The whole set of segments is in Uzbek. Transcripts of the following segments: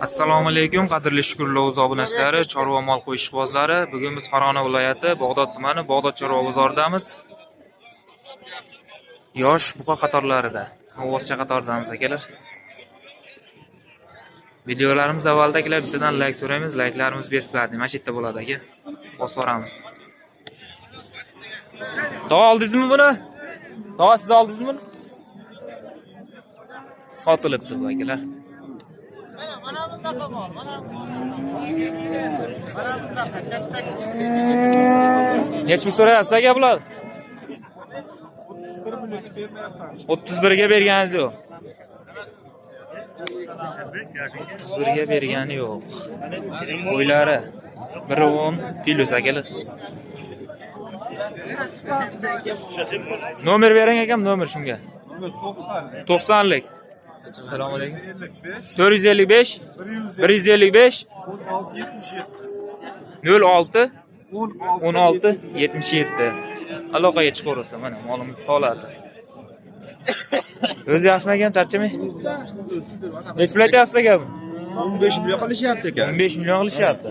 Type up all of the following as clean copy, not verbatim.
Assalomu alaykum, qadrli Shukrullo o'z obunachilari, chorva mol qo'y ishqibozlari. Bugun biz Farg'ona viloyati Bog'dod tumani Bog'dod chorva bozoridamiz. Yosh buqa qatorlarida, novvoscha qatoridamiz akalar. Videolarimiz avvalda akalar bittadan like so'raymiz, likelarimiz besplatniy, mana shu yerda bo'ladi aka. Bosib yuboramiz. Tog'a oldingizmi buni? Tog'a siz oldingizmi buni? Sotilibdi bu akalar. Mana bundaqa mol, mana bundaqa katta kichik. Necha pul so'rayapsiz aka bular? 31 ga berganingiz yo'q. 31 ga bergani yo'q. Qo'ylari 1.10 plus akalar. Nomer bering akam, nomer shunga. 90lik. Assalomu alaykum. 455 155 06 16 77. Aloqaga chiqaverasizlar, mana molimiz holati. O'zi yaxshimi akam, charchamang? Necha pul aytyapsiz aka? 15 million qilishyapti aka. 15 million qilishyapti.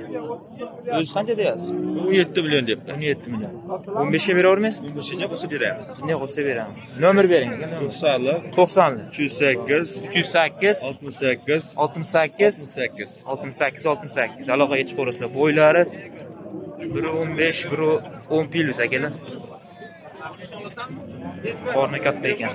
O'zi qancha deyapsiz? 17 million debdi. 17 million. 15 ga beravermaysizmi? 15 ga qo'shib beramiz. Shunday qo'shsa beramiz. Nomer bering aka, nomer. 90lik 90lik 308 308 68 68 68. 68 68. Aloqaga chiqaverasizlar. Bo'ylari 1.15 1.10 plus akalar. Qorni katta ekan.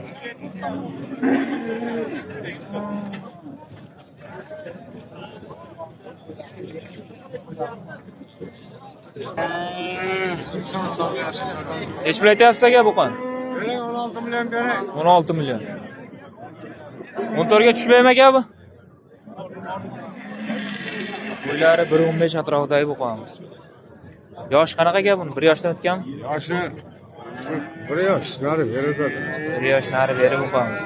Necha pul aytyapsiz aka bu qon? Bering 16 million bering. 16 million. 14 ga tushmaymi aka bu? Bo'ylari 1.15 atrofidagi bu qonimiz. Yosh qanaqa aka buni? 1 yoshdan o'tganmi? Yoshi 1 yosh nari beradi. 1 yosh nari berib bu qonimiz.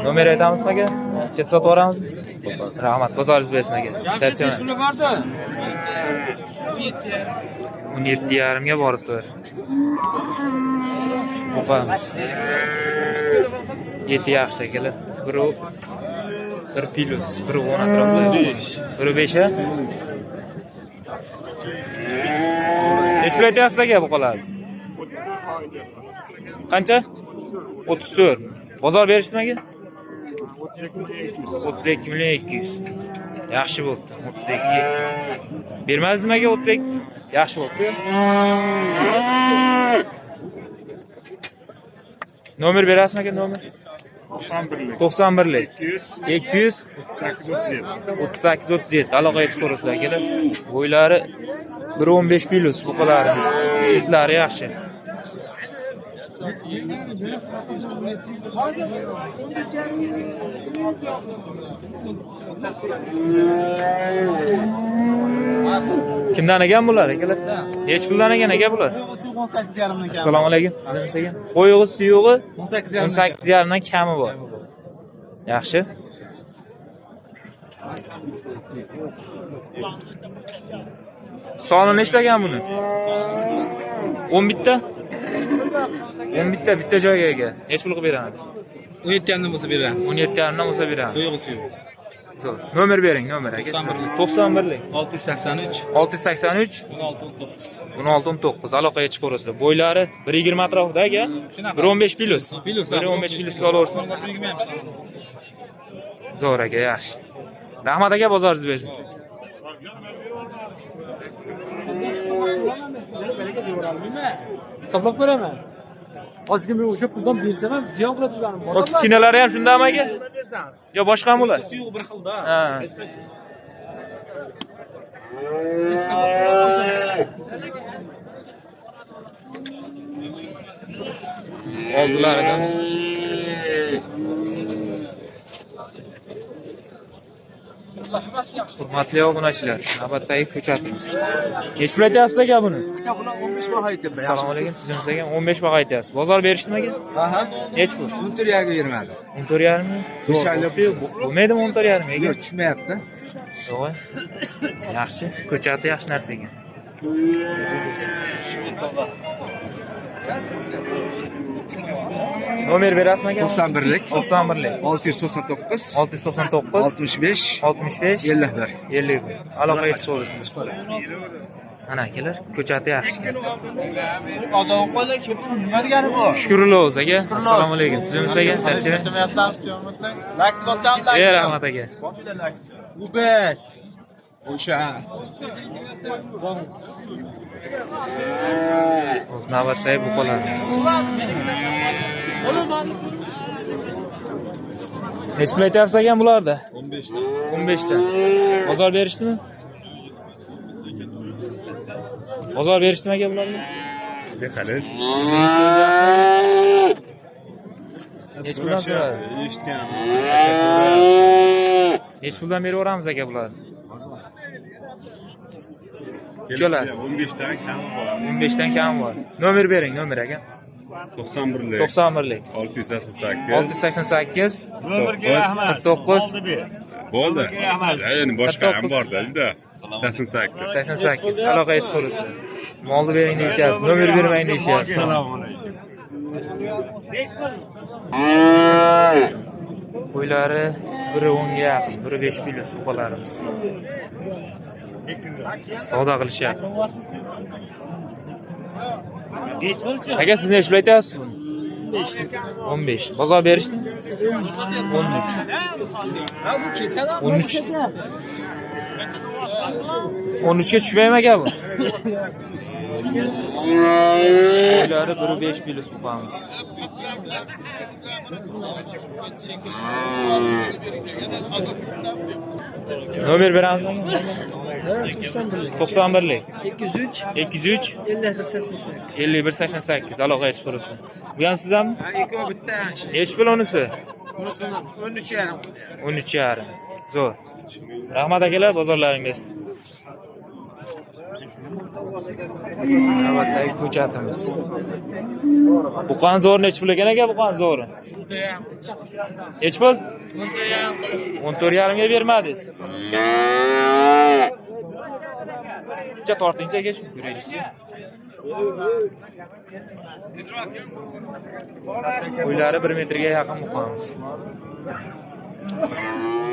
Nomer aytamizmi aka? Chet sotib yuboramizmi? Rahmat, bozoringiz bersin aka. Charchamang. 17,5 ga boribdi. Buqamiz. 7 yaxshi akalar. 1 plus, 1.10 atrofida. 1.5 a? Necha pul aytyapsiz aka buqalarni? Qancha? 34. Bozor berishdimi aka? 32 million 200. Yaxshi bo'pti. 32 200. Bermazdimi aka 32? Yaxshi bo'pti. Nomer berasizmi aka, nomer? 91lik. 91lik. 200 200 38 37. 38 37. Aloqaga chiqaverasizlar akalar. Bo'ylari 1.15 plus buqalarimiz. Etlari yaxshi. Kimdan ekan bular akalar? Necha puldan ekan aka bular? 18,5 dan kam. Assalomu alaykum. Tuzimsiz aka. Qo'yig'i suyug'i 18,5 18,5 dan kami bor. Yaxshi. Soni nechta ekan buni? 11 ta? 11 ta bitta joyga ega. Necha pul qilib beramiz? 17,5 bo'lsa beramiz. 17,5 dan bo'lsa beramiz. Qo'yig'i suyug'i. Zo'r. Nomer bering, nomer aka. 91lik. 91lik. 683 683 16 19. 16 19. Aloqaga chiqaverasizlar. Bo'ylari 1.20 atrofida aka. 1.15 plus. 1.15 plusga olaversin. Zo'r aka, yaxshi. Rahmat aka, bozoringiz bersin. Hisoblab ko'raman. Hozirgi men o'sha puldan bersam ham ziyon qiladi ularni. O kichkinalari ham shundami aka? Yo boshqami ular? Suyug'i bir xilda. Ha. Oldilaridan. Hurmatli obunachilar, navbatdagi ko'chatimiz. Necha pul aytyapsiz aka buni? Aka, bular 15 baho aytyapti. Assalomu alaykum, tuzimsiz aka. 15 baho aytyapsiz. Bozor berishdimi aka? Aha. Necha pul? 14,5 ga bermadi. 14,5 mi? Besh oylik Bo'lmaydimi 14,5 aka? Yo'q, tushmayapti. Yo'q. Yaxshi, ko'chati yaxshi narsa ekan. Nomer berasizmi aka? 91lik. 91lik. 699 699 65 65 51. 51. Aloqaga chiqaversin. Mana akalar, ko'chati yaxshi ekan. Shukrullo o'z aka. Assalomu alaykum. Tuzimsiz aka? Charchamang. Ey rahmat aka. Bu 5. O'sha. Navbatdagi buqalarimiz. Necha pul aytyapsiz aka bularda? 15 dan. 15 dan. Bozor berishdimi? Bozor berishdimi aka bularni? Beqaliz. Siz yaxshi. Necha puldan so'radi? Eshitganman. Necha puldan beraveramiz aka bularni? Uchalasi. 15 dan kam bor. 15 dan kam bor. Nomer bering, nomer aka. 91lik. 91lik. 688. 688 49. 49 Bo'ldi. Endi boshqa ham 49. bor-da. 88. 88. Aloqaga chiqaverasizlar. Molni bering deyishyapti, nomer bermang deyishyapti. Assalomu alaykum. Qo'ylari biri 10 ga yaqin, biri 5 plyus buqalarimiz. Savdo qilishyapti. Aka, siz necha pul aytyapsiz buni? 15. Bozor berishdimi? 13. 13. 13 ga tushmaymi aka bu? Qo'ylari biri 5 plyus buqamiz. Nomer beramizmi? 91lik. 203 203 51 88. 51 88. Aloqaga chiqaverasiz. Bu ham sizami? Ha, ikkovi bitta. Necha pul unisi? Bunisi 13,5. 13,5. Zo'r. Rahmat akalar, bozorlaring bersin. Navbatdagi ko'chatimiz. Buqon zo'r necha pul ekan aka, buqon zo'ri? Necha pul? 14,5 ga bermadingiz. Bitta tortingchi aka, shuni ko'raylikchi. Bo'ylari 1 metrga yaqin buqamiz.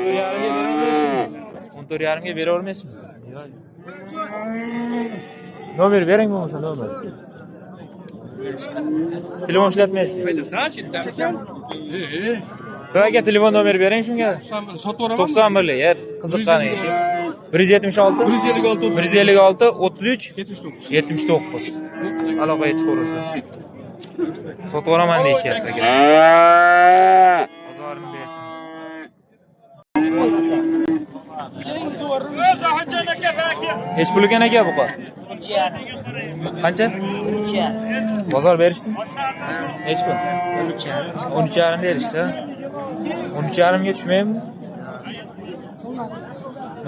14,5 ga beravermaysizmi? 14,5 ga beravermaysizmi? Nomer bering bo'lmasa nomer. Telefon ishlatmaysizmi? Aka, telefon nomer bering shunga. 91lik, ya qiziqqani eshik. 176 156 33 79. Aloqaga chiqaverasiz. Sotib yuboraman deyishyapti aka. Bozorini bersin. Necha pul ekan aka buqa? Qancha? 13,5. Bozor berishdimi? Necha pul? 13,5. 13,5 berishdi. 13,5 ga tushmaymi?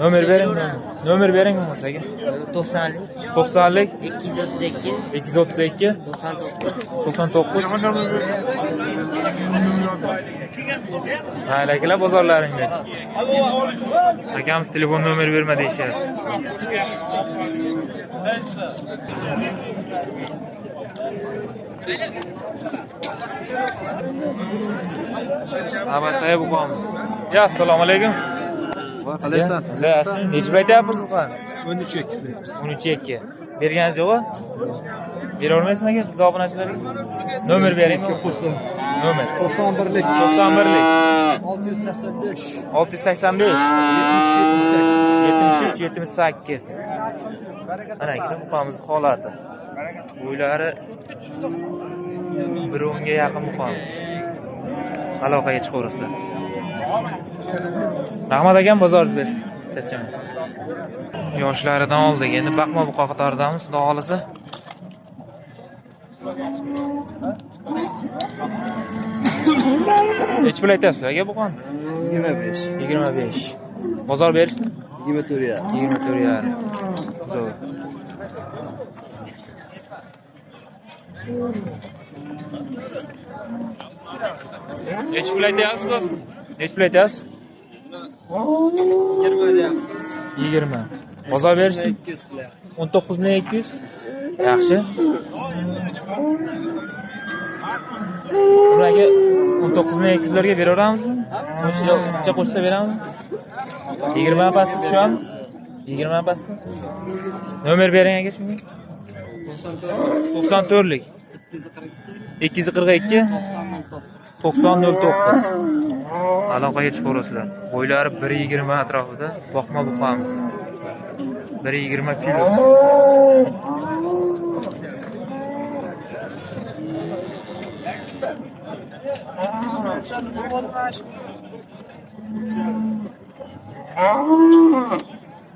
Nomer bering, nomer bering bo'lmasa aka. 90lik 90lik 232 232 99 99. Mayli akalar, bozorlaring bersin. Akamiz telefon nomer berma deyishyapti. Navbatdagi buqamiz. Ya, assalomu alaykum. Qalaysan? Yaxshi. Necha pul aytyapmiz buqani? 13,2. 13,2. Berganingiz yo'q-a? Beravermaysizmi aka biz obunachilarga? Nomer bering. Nomer 91lik 91lik 685 685 73 78. 73 78. Mana aka buqamiz holati. Bo'ylari 1.10 ga yaqin buqamiz. Aloqaga chiqaverasizlar. Rahmat akam, bozoringiz bersin. Charchamang. Yoshlaridan oldik. Endi baxma buqa qatoridamiz, xudo xolasa. Necha pul aytyapsiz aka buqani? 25. 25. Bozor berishdimi? 24,5. 24,5. Zo'r. Necha pul aytyapsiz do'st? Necha pul aytyapsiz? 20 deyapmiz. 20. Bozor berishdimi? 19 200. Yaxshi. Buni aka 19 200 larga beraveramizmi? Yo'q, necha qo'shsa beramizmi? 20 pasti tushamiz. 20 pasti. Nomer bering aka shunga. 94lik. 242 90 09. Aloqaga chiqaverasizlar. Bo'ylari 1.20 atrofida boqma buqamiz. 1.20 plus.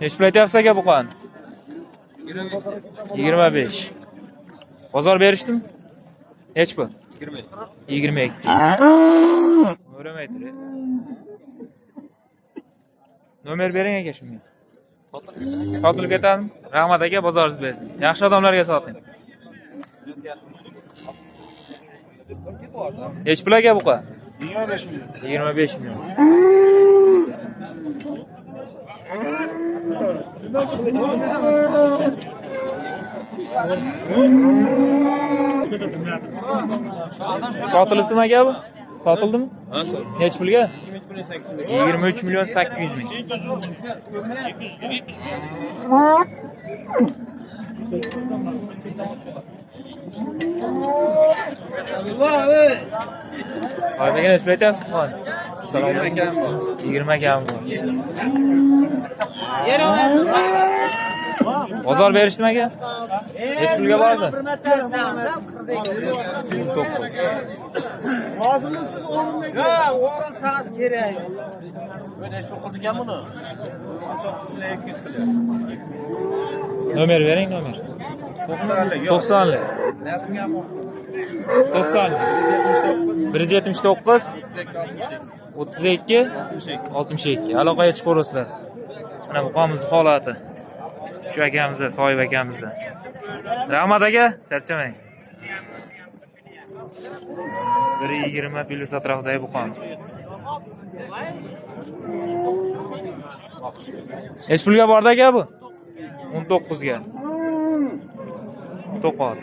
Necha pul aytyapsiz aka buqani? 25. Bozor berishdimi? Necha pul? 22. O'ramay tur. Nomer bering aka shunga. Sotilib ketadimi? Rahmat aka, bozoringiz bersin. Yaxshi odamlarga soting. Necha pul aka buqa? 25 million. 25 million. Sotilibdimi aka bu? Sotildimi? Ha, sotildi. Necha pulga? 23 million 800 ming. Sohib aka, necha pul aytyapsiz? Assalomu alaykum. 20 kam bor. Bozor berishdimi aka? Necha pulga bordi? 19. Ha, o'rin sangiz kerak. Nomer bering, nomer. 90lik. 90lik. 90lik. 179 32 62. Aloqaga chiqaverasizlar. Mana bu qomimiz holati. Shu akamizda, sohib akamizda. Rahmat aka, charchamang. 1.20 plus atrofidagi buqamiz. Necha pulga bordi aka bu? 19 ga. To'qol.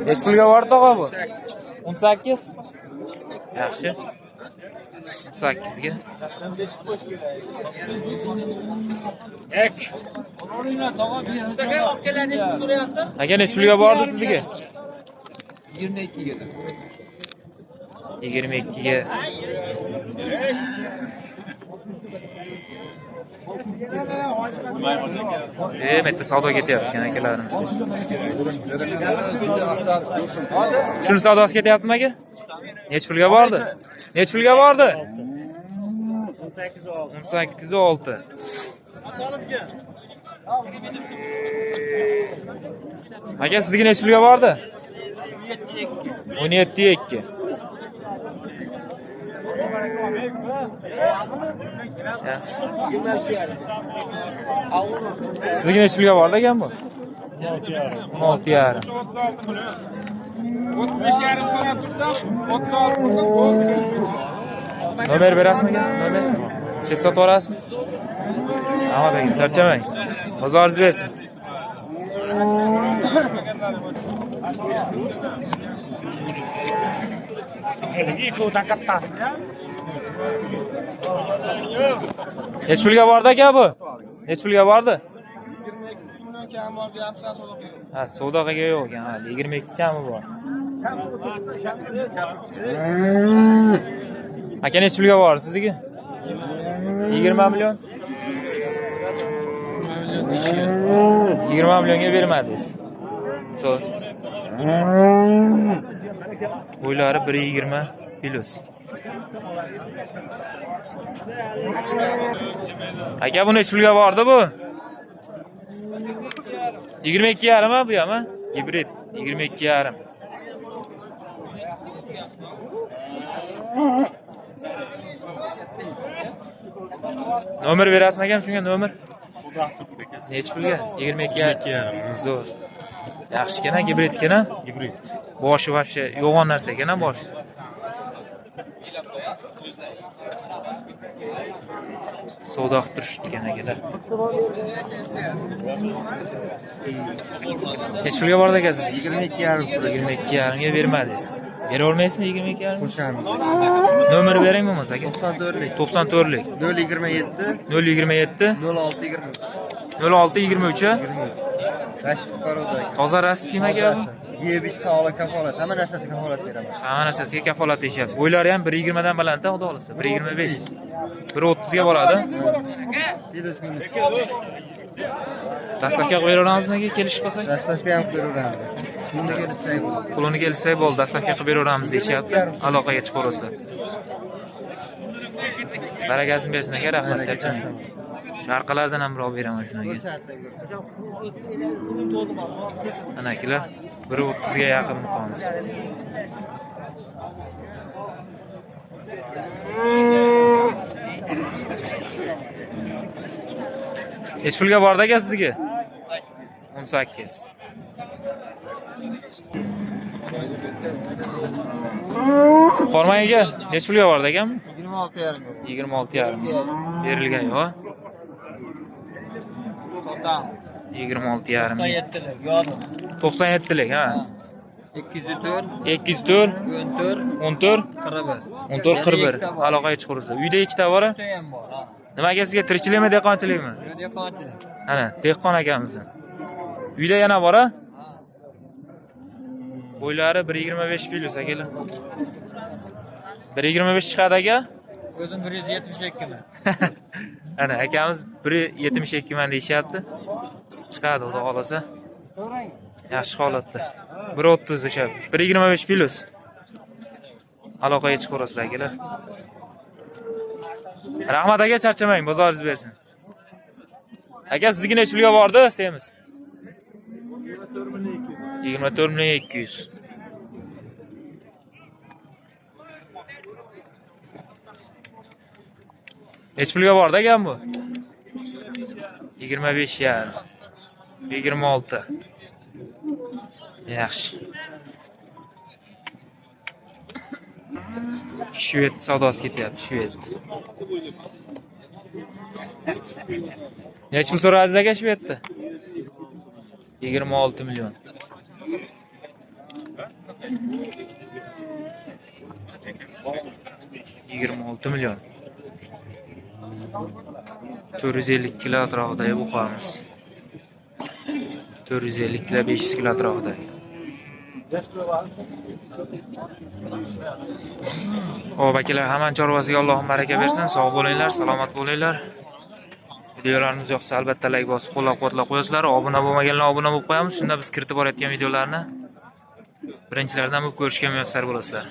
Necha pulga bordi tog'a bu? 18. Yaxshi. 18 ga. Aka necha pulga bordi sizniki? 22 ga. 22 ga. Bitta savdo ketyapti ekan akalarimiz. Shuni savdosi ketyaptimi aka? Necha pulga bordi? Necha pulga bordi? 18.6. Aka sizniki necha pulga bordi? 17.2. Yaxshi. Sizniki necha pulga bordi ekan bu? 16.5. 35,5 qarab tursam, 36 Nomer berasizmi aka? Nomer? Shu sotib olasizmi? Rahmat aka, charchamang. Bozoringiz bersin. Necha pulga bordi aka bu? Necha pulga bordi? 22 million kam bor deyapsan, savdoga yo'q. Ha, savdoga yo'q ekan, hali 22 kami bor. Aka necha pulga bor sizniki? 20 million. 20 millionga bermadingiz. Zo'r. Bo'ylari 1.20 plus. Aka bu necha pulga bordi bu? 22,5 ha bu ham, ha? Gibrid 22,5. Nomer berasizmi akam shunga nomer? Necha pulga? 22,5. Zo'r. Yaxshi ekan, gibrid ekan, ha? Gibrid. Boshi вообще yo'g'on narsa ekan, ha, boshi. Savdo qilib turishibdi ekan akalar. Necha pulga bordi aka sizniki? 22,5 22,5 ga bermadingiz. Bera olmaysizmi 22,5? Qo'shamiz. Nomer bering bo'lmasa aka. 94lik. 94lik. 027 027 06 23. 06 23. Rashid Paroda. Toza Rossiyami aka bu? Yeb ich sog'lik kafolat, hamma narsasiga kafolat beraman. Hamma narsasiga kafolat deyishyapti. Bo'ylari ham 1.20 dan baland, xudo xolasa. 1.25. 1.30 ga boradi. Minus minus. Dastavka qilib beraveramizmi aka, kelishib qolsak? Dastavka ham qilib beraveramiz. Pulini kelishsak bo'ladi. Pulini kelishsak bo'ldi, dastavka qilib beraveramiz deyishyapti. Aloqaga chiqaverasizlar. Barakasini bersin aka, rahmat, charchamang. Shu orqalardan ham birov beraman shunaqa. Ana akalar, 1.30 ga yaqin muqomiz. Necha pulga bordi aka sizniki? 18. Qormay aka, necha pulga bordi akam? 26,5. 26,5. Berilgan yo'q. 26,5. 97lik, yodim. 97lik, ha. 204 204 14 14 41. 14 41. Aloqaga chiqaverasiz. Uyda ikkita bor. Uchta ham bor, ha. Nima aka sizga tirikchilikmi, dehqonchilikmi? Dehqonchilik. Ana, dehqon akamizdan. Uyda yana bor, ha? Bo'ylari 1.25 plus akalar. 1.25 chiqadi aka. O'zim 172 man. Ana akamiz 1.72 man deyishyapti. Chiqadi, xudo xolasa. Yaxshi holatda. 1.30 o'sha 1.25 plus. Aloqaga chiqaverasizlar akalar. Rahmat aka, charchamang, bozoringiz bersin. Aka, sizniki necha pulga bordi semiz? 24 million 200. Necha pulga bordi akam bu? 25,5. 26. Yaxshi. Shved savdosi ketyapti, shved. Necha pul so'radingiz aka shvedni? 26 million. 26 million. 450 kilo atrofidagi buqamiz. 450 kilo, 500 kilo atrofidagi. Xo'p, akalar, hammani chorvasiga Allohim baraka bersin. Sog' bo'linglar, salomat bo'linglar. Videolarimiz yoqsa albatta like bosib qo'llab-quvvatlab qo'yasizlar. Obuna bo'lmaganlar obuna bo'lib qo'yamiz. Shunda biz kiritib borayotgan videolarni birinchilardan bo'lib ko'rishga muyassar bo'lasizlar.